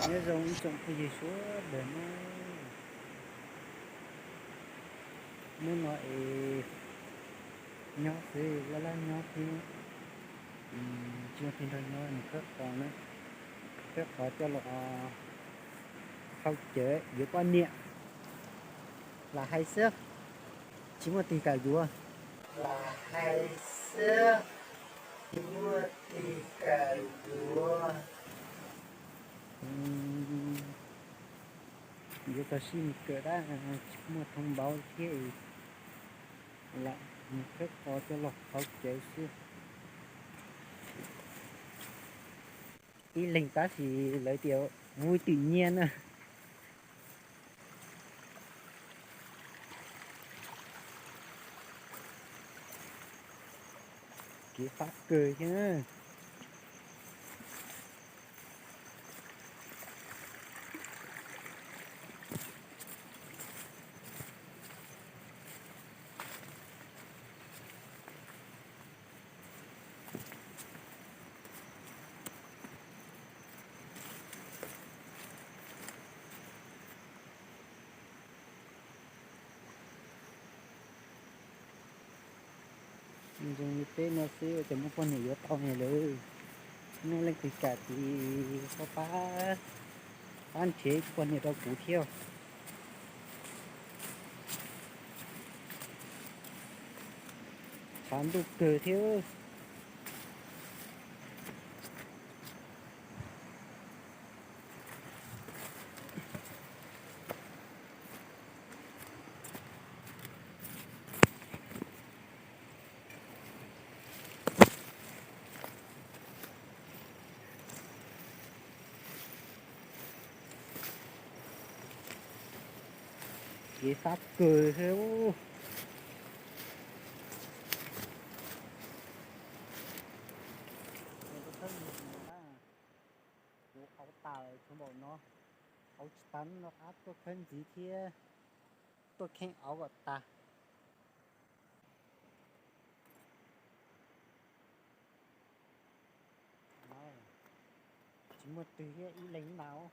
Nyob zoo ib tsoom phooj ywg sawv daws na, hnub no es nyob xwb, laj laj nyob thiab, tsis muaj twg nrog nyob, nws khawb qos na, khawb qos coj los hau cawv yuav poj niam. Lam hais xwb, tsis muaj tig kawm yuav. Lam hais xwb, tsis muaj tig kawm yuav. Yuav tag sij mus kawm dab tsis muaj thoob npauv thiab, lam mus khawb qos coj los hau cawv xwb. Ib leeg tab sis lawv tias vui twm nyiaj na. Kev fab kawg thiab. Zoo li peb no xwb ua cas muaj poj niam yuav tau ne lawm. Muaj leej twg kam ces pab pab, pab nrhiav ib tug poj niam rau kuv thiab. Tshav ntuj kawg thiab. Kev fab kawg thiab. Kuv auv tas tshuav npaum no, auv tsis tas no qab tuaj khawb ntxiv thiab, tuaj kheej auv kom tas. Tsis muaj twg thiab, ib leeg ntag.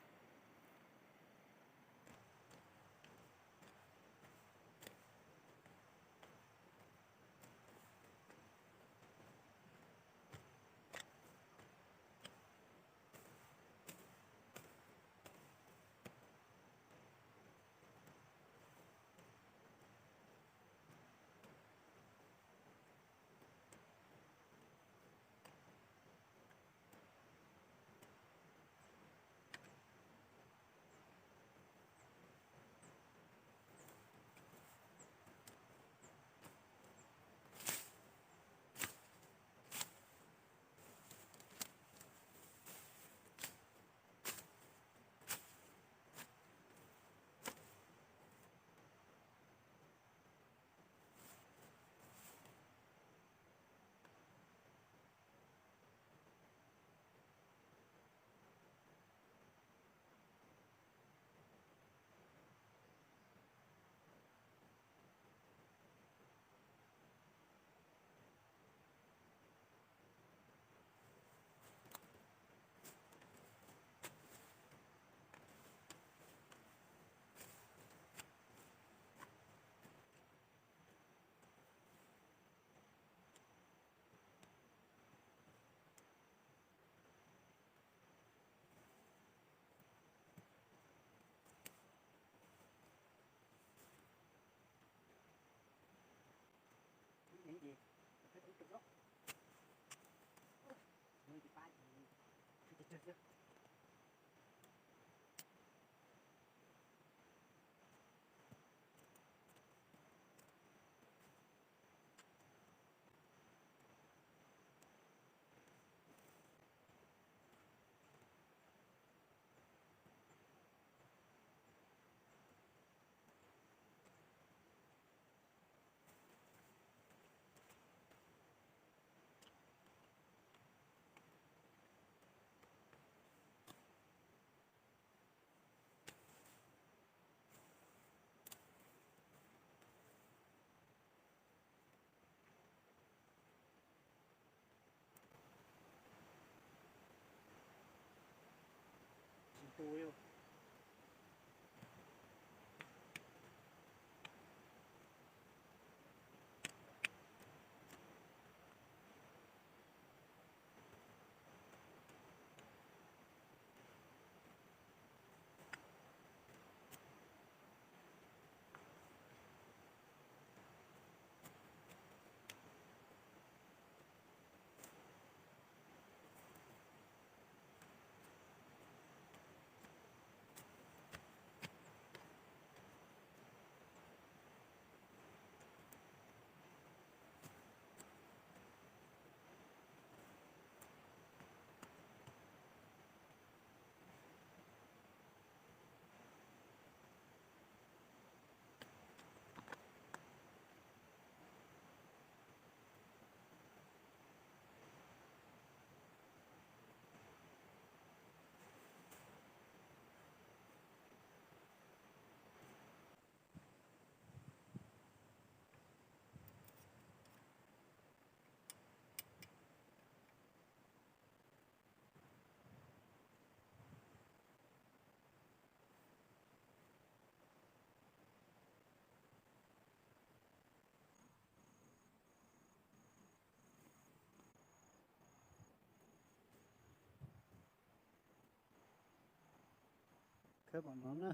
Pom no na.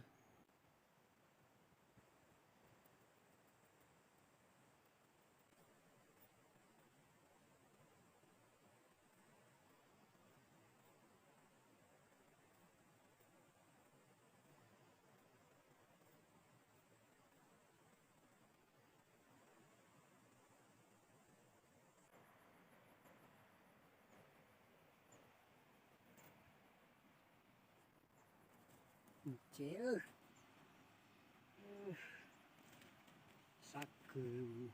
Ces sab kawg.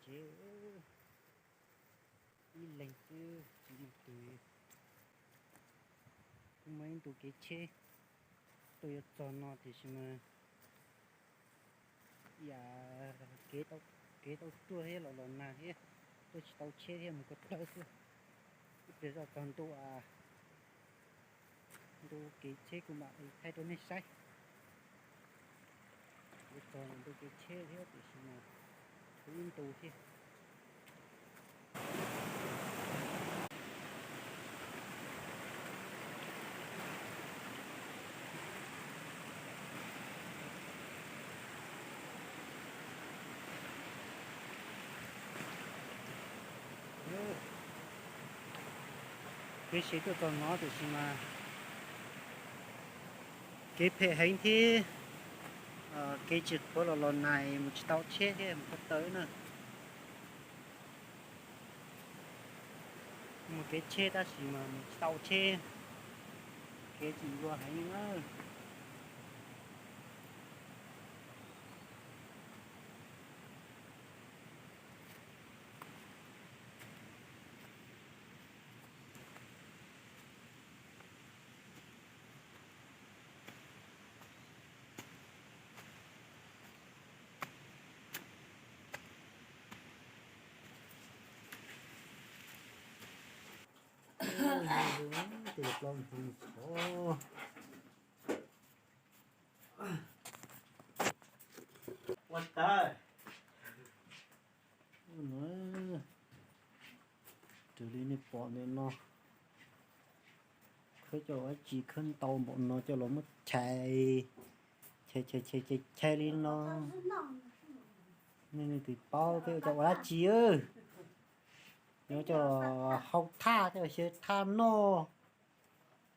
Ces ib leeg xwb tsis muaj tus, kuj muaj ib ntu kev tsheb tuaj yuav txog no tiam sis mas yam kev tau ruaj thiab los los nag thiab, tuaj tsis tau tsheb thiab mus ko taw xwb. Ib pliag zoj txog ntua ntu kev tsheb kuv mam li thaij rau nej saib. Kuv txog ntu kev tsheb thiab tiam sis mas kuv ib ntu thiab. Kev tsheb tuaj txog no tiam sis mas kev phem heev thiab, kev tsis qhuav los los nag mus tsis tau tsheb thiab mus ko taw na. Muaj kev tsheb tab sis mas mus tsis tau tsheb, kev tsis nplua heev na. Ua tag. Raws li nej pom ntawm no, khawb cov dab tsi khawb ntau npaum no coj los muab chais, chais chais chais chais li no. Nej leej twg paub thiab coj ua dab tsi? Nyob coj hau thaj, coj xyaw thaj noj,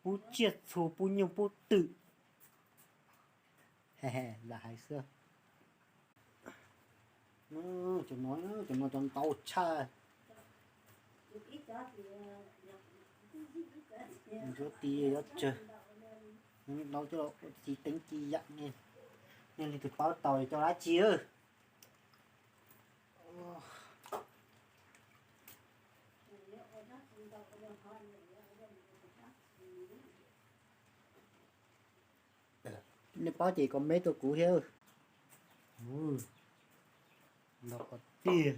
pub tsiaj txhu, pub nyuj pub twm. Lam hais xwb. Cov no, cov no cov ntau tshaj. Ntsuav tis yuav tsawg, ntau coj ua ci teev ci yam ne. Nej leej twg paub tau coj dab tsi? Nej paub ces comment rau kuv thiab. Ntau qhov tiag.